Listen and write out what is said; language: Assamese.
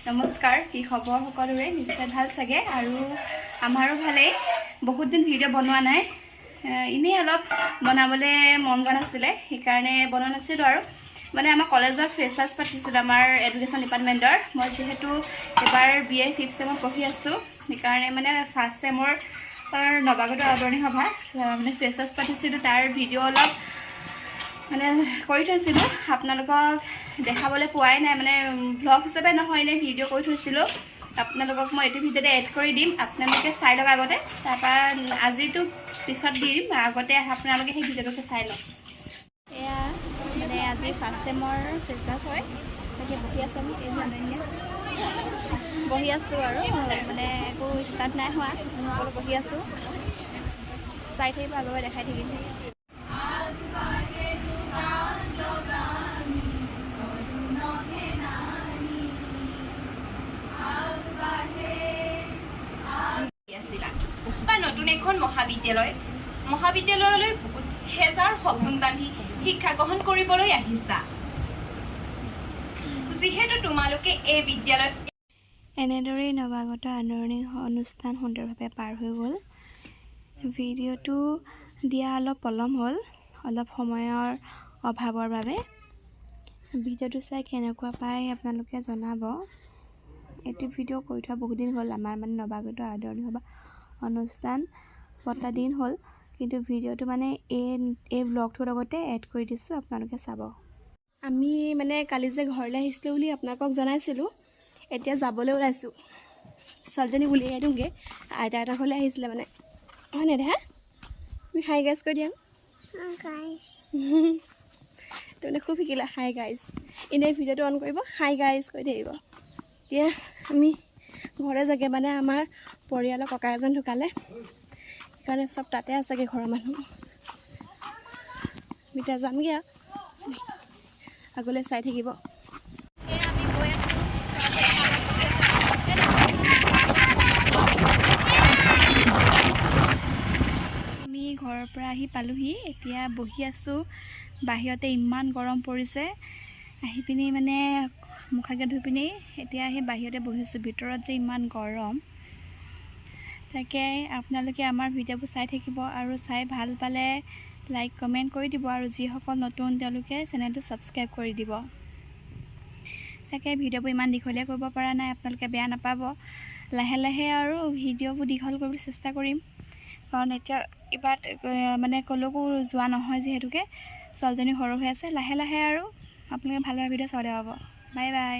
নমস্কাৰ। কি খবৰ সকলোৰে? নিশ্চয় ভাল চাগে আৰু আমাৰো ভালেই। বহুত দিন ভিডিঅ' বনোৱা নাই। এনেই অলপ বনাবলৈ মন যোৱা নাছিলে, সেইকাৰণে বনোৱা নাছিলোঁ। আৰু মানে আমাৰ কলেজৰ ফ্ৰেছাৰ্ছ পাতিছিলোঁ, আমাৰ এডুকেশ্যন ডিপাৰ্টমেণ্টৰ। মই যিহেতু এইবাৰ বি এ ফিফ্থ চেমত পঢ়ি আছোঁ, সেইকাৰণে মানে ফাৰ্ষ্ট চেমৰ নৱাগত আদৰণি সভা, মানে ফ্ৰেছাৰ্ছ পাতিছিলোঁ। তাৰ ভিডিঅ' অলপ মানে কৰি থৈছিলোঁ, আপোনালোকক দেখাবলৈ পোৱাই নাই। মানে ভ্লগ হিচাপে নহয়, এনেই ভিডিঅ' কৰি থৈছিলোঁ। আপোনালোকক মই এইটো ভিডিঅ'তে এড কৰি দিম, আপোনালোকে চাই লওক আগতে। তাৰপৰা আজিতো পিছত দি দিম, আগতে আপোনালোকে সেই ভিডিঅ'টোকে চাই লওক। এয়া মানে আজি ফাৰ্ষ্ট চেমৰ ফ্ৰেছাৰ্ছ হয়। তাকে বহি আছোঁ আমি, এই অনন্যা বহি আছোঁ। আৰু মানে একো ষ্টাৰ্ট নাই হোৱা, আমি সকলো বহি আছোঁ। চাই থাকিব, আগলৈ দেখাই থাকিম। আছিলা বা নতুন এখন মহাবিদ্যালয়লৈ বুকুত হেজাৰ সপোন বান্ধি শিক্ষা গ্ৰহণ কৰিবলৈ আহিছা। যিহেতু তোমালোকে এই বিদ্যালয়ত এনেদৰেই নৱাগত আদৰণি অনুষ্ঠান সুন্দৰভাৱে পাৰ হৈ গ'ল। ভিডিঅ'টো দিয়া অলপ পলম হ'ল, অলপ সময়ৰ অভাৱৰ বাবে। ভিডিঅ'টো চাই কেনেকুৱা পায় আপোনালোকে জনাব। এইটো ভিডিঅ' কৰি থোৱা বহুত দিন হ'ল। আমাৰ মানে নৱাগত আদৰণি সভা অনুষ্ঠান পতা দিন হ'ল, কিন্তু ভিডিঅ'টো মানে এই এই ব্লগটোৰ লগতে এড কৰি দিছোঁ, আপোনালোকে চাব। আমি মানে কালি যে ঘৰলৈ আহিছিলোঁ বুলি আপোনালোকক জনাইছিলোঁ, এতিয়া যাবলৈ ওলাইছোঁ। ছোৱালীজনী উলিয়াই দিওঁগৈ। আইতা এটাৰ ঘৰলৈ আহিছিলে মানে, হয় নাই দেহা? তুমি হাই গাইজ কৈ দিয়া। তুমি মানে খুব শিকিলা হাই গাইজ। এনেই ভিডিঅ'টো অন কৰিব, হাই গাইজ কৈ থাকিব। এতিয়া আমি ঘৰলৈ যাগে, মানে আমাৰ পৰিয়ালৰ ককা এজন ঢুকালে, সেইকাৰণে চব তাতে আছেগৈ ঘৰৰ মানুহ। আমি এতিয়া যামগৈ আৰু, আগলৈ চাই থাকিব। আমি গৈ আছোঁ। আমি ঘৰৰ পৰা আহি পালোহি। এতিয়া বহি আছোঁ বাহিৰতে, ইমান গৰম পৰিছে। আহি পিনি মানে মুখাকে ধুই পিনি এতিয়া আহি বাহিৰতে বহিছোঁ, ভিতৰত যে ইমান গৰম। তাকে আপোনালোকে আমাৰ ভিডিঅ'বোৰ চাই থাকিব আৰু চাই ভাল পালে লাইক, কমেণ্ট কৰি দিব আৰু যিসকল নতুন তেওঁলোকে চেনেলটো ছাবস্ক্ৰাইব কৰি দিব। তাকে ভিডিঅ'বোৰ ইমান দীঘলীয়া কৰিব পৰা নাই, আপোনালোকে বেয়া নাপাব। লাহে লাহে আৰু ভিডিঅ'বোৰ দীঘল কৰিবলৈ চেষ্টা কৰিম, কাৰণ এতিয়া এইবাৰ মানে ক'লৈকো যোৱা নহয়, যিহেতুকে ছোৱালীজনী সৰু হৈ আছে। লাহে লাহে আৰু আপোনালোকে ভাল ভাল ভিডিঅ' চাবলৈ পাব। Bye bye.